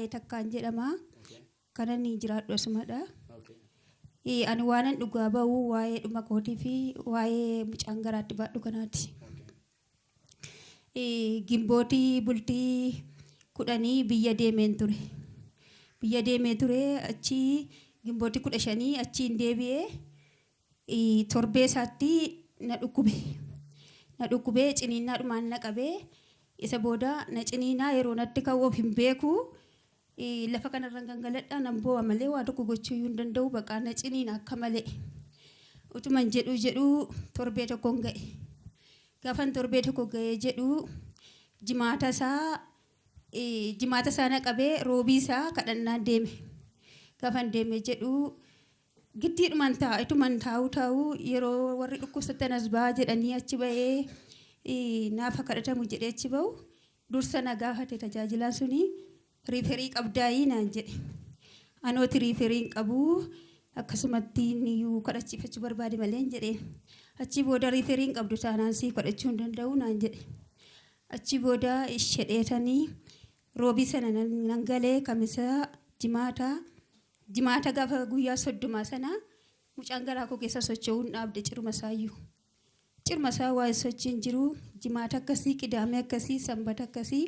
Tsaggaayee Takkaan jedhama. Kanan jiraadhu asumadha. Ani waanan dhugaa ba'u waa'ee dhuma kootii fi waa'ee mucaan garaatti baadhu kanaati. Gimbootii bultii 10 biyya deemeen ture. Biyya deemee ture, achii gimbootii 15 achiin deebi'ee torbee isaatti na dhukkube. Na dhukkubee ciniinnaadhumaan na qabee, isa booda na ciniinaa yeroo natti ka'u of hin beeku. Lafa kanarra gangaladhaa nan boo'a malee waa tokko gochuu iyyuu hin danda'u, baqaa na ciniina akka malee. Utuman jedhuu jedhuu torbee tokkoon ga'e. Gaafan torbee tokko ga'ee jedhu jimaata isaa na qabee, roobii isaa kadhannaan deeme. Gaafan deeme jedhu giddiidhuman taa'a, ituman taa'uu taa'uu yeroo warri dhukkubsatan as ba'aa jedhanii achi ba'ee naafa kadhatamu jedhee achi ba'u, dursa na gaafate tajaajilaan suni, "Referii qabdaayii?" naan jedhe. "Anooti referii hin qabu, akkasumatti iyyuu kadhachiifachuu barbaade malee," jedheen. Achi booda, "Referii hin qabdu taanaan sii kadhachuu hin danda'u," naan jedhe. Achi booda ishedheetanii roobii sana nan galee, kamisa, jimaata, jimaata gaafa guyyaa 30 sana mucaan garaa koo keessa socho'uu hin dhaabde ciruma isaayyuu. Cirma isaa waa sochiin jiru, jimaata akkasii, qidaamee akkasii, sanbata akkasii.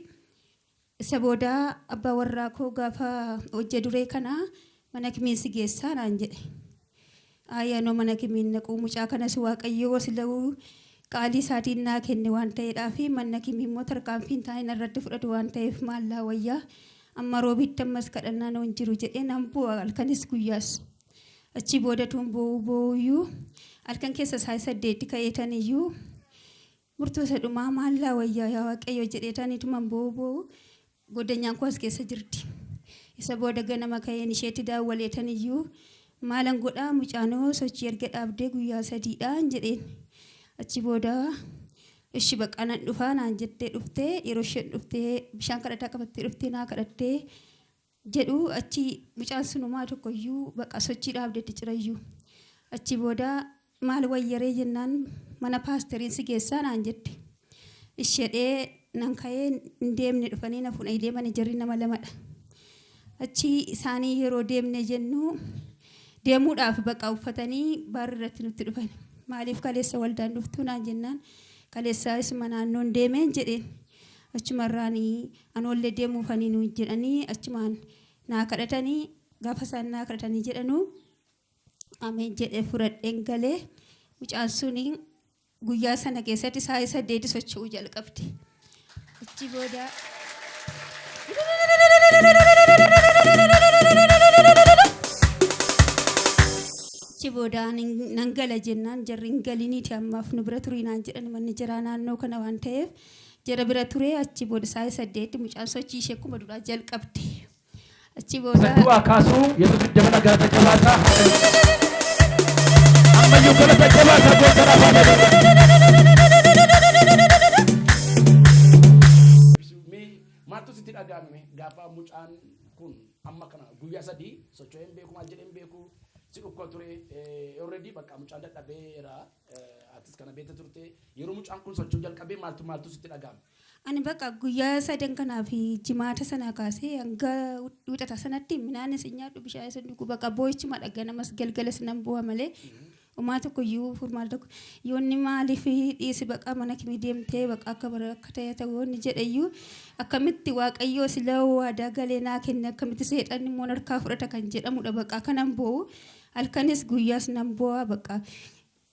Isa booda abbaa warraa koo gaafa hojja duree kana mana kimiinsi geessaa naan jedhe. Ayyaanoo mana kimiin naquu, mucaa kanas Waaqayyoo sila'uu qaalii isaatiin naa kenne waan ta'eedhaaf, manna kimii immoo tarkaanfii hin taane irratti fudhatu waan ta'eef, maallaa wayyaa amma roobiitti ammas kadhannaan hin jiru jedhee nan bu'a halkanis guyyaas. Achi booda tuun boo'uu boo'uyyuu halkan keessa isaa 8 ka'eetan iyyuu murtoo isa dhumaa maallaa wayyaa yaa Waaqayyo jedheetaniituman boo'uu boo'u goddanyaan koo as keessa jirti. Isa booda ganama ka'een isheetti daawwaleetan iyyuu, "Maalan godhaa, mucaanoo sochii erga dhaabdee guyyaa 3dhaan," jedheen. Achi booda, "Ishi baqa, nan dhufaa," naan jettee dhuftee, yeroo isheen dhuftee bishaan kadhataa qabattee dhuftee naa kadhattee jedhu, achi mucaan sunumaa tokkoyyuu baqa sochii dhaabdeetti cirayyuu. Achi booda maal wayyaree jennaan, "Mana paasteriin si geessaa," naan jette. Ishedhee nan ka'ee hin deemne, dhufanii na fuudhanii deemanii, jarri nama lamadha. Achi isaanii yeroo deemne jennu deemuudhaaf baqa uffatanii baarri irratti nutti dhufan. "Maaliif kaleessa waldaan dhuftuu?" naan jennaan, "Kaleessa isuma naannoon deemeen," jedheen. Achumarraan anoollee deemuufanii nuyi jedhanii achumaan naa kadhatanii, gaafa isaan naa kadhatanii jedhanuu ameen jedhee fudhadheen galee, mucaan suni guyyaa sana keessatti sa'a 8 socho'uu jalqabde. Achi booda nan gala jennaan, jarri hin galiniiti, ammaaf nu bira turii naan jedhan. Manni jiraa naannoo kana waan ta'eef jara bira ture. Achi booda sa'a 8 mucaan sochii ishee akkuma duraa jalqabde. Achi booda Du'aa kaasuu Yesuus dabala galata jabaataa. Ammayyuu galata jabaataa gooftaan afaan dabarra. Mee maaltu sitti dhaga'ame gaafa mucaan kun amma kana guyyaa 3 socho'ee hin beeku, maal jedhee hin beeku, si dhukkuba ture already, bakka mucaan dadhabeera, atis kana beekta turte, yeroo mucaan kun socho'uu jalqabee maaltu sitti dhaga'ame? Ani bakka guyyaa sadan kanaa fi jimaata sanaa kaasee hanga wixata sanatti midhaanis hin nyaadhu, bishaanis hin dhugu, bakka boo'ichuma ganamas galgalas nan bu'a malee homaa tokko iyyuu furmaata tokko yoonni maaliif dhiisi, baqa mana kimii deemtee baqa akka bara akka ta'e ta'u yoonni jedhe iyyuu, akkamitti Waaqayyoo sila waadaa galee naa kenne, akkamitti seexanni immoo harkaa fudhata kan jedhamudha. Baqa kanan boo'u halkanis guyyaas nan boo'a.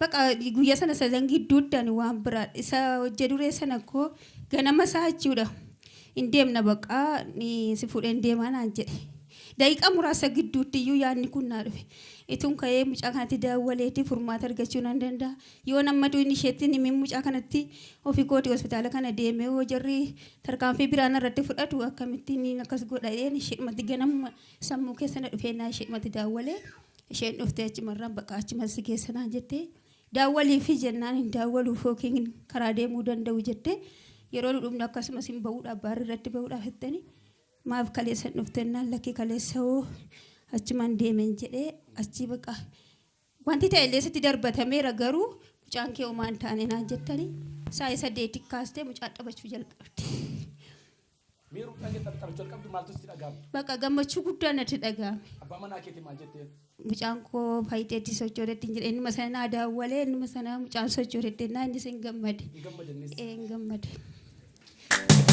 Baqa guyyaa sana sadan gidduutti ani waan biraa isa hojja duree sana koo ganama isaa jechuudha. Hin deemna, baqa si fuudheen deemaa naan jedhe. Daqiiqaa muraasa gidduutti iyyuu yaadni kun naa dhufe. Ituun ka'ee mucaa kanatti daawwaleeti furmaata argachuu nan danda'a. Yoo nammatu inni isheetti himin mucaa kanatti ofii kooti hospitaala kana deemee yoo jarri tarkaanfii biraan irratti fudhatu akkamittiin akkas godhadheen isheedhumatti ganamuma sammuu keessa na dhufee naa isheedhumatti daawwalee, isheen dhuftee achumarraan baqa achuma si keessa naan jettee, daawwalii fi jennaan hin daawwaluuf yookiin karaa deemuu danda'u jettee, yeroo nu dhufnu akkasumas hin ba'uudhaaf baarri irratti ba'uudhaaf jettanii, "Maaf kaleessa hin dhuftennaan," "Lakki, kaleessa hoo achumaan deemeen," jedhee. Achi baqa wanti ta'e illee sitti darbatameera, garuu mucaan kee homaa hin taane naan jettanii, sa'a 8 kaastee mucaan taphachuu jalqabde. Mee yeroo mucaan kee taphachuu jalqabdu maaltu sitti dhaga'ame? Bakka gammachuu guddaa natti dhaga'ame. Abbaa manaa keetiin maal jetteen? Mucaan koo faayiteetti sochootetti hin jedhe innuma sana naa daawwalee innuma sana mucaan sochootetti naa innis hin gammade. Hin gammadannis. Ee hin gammade.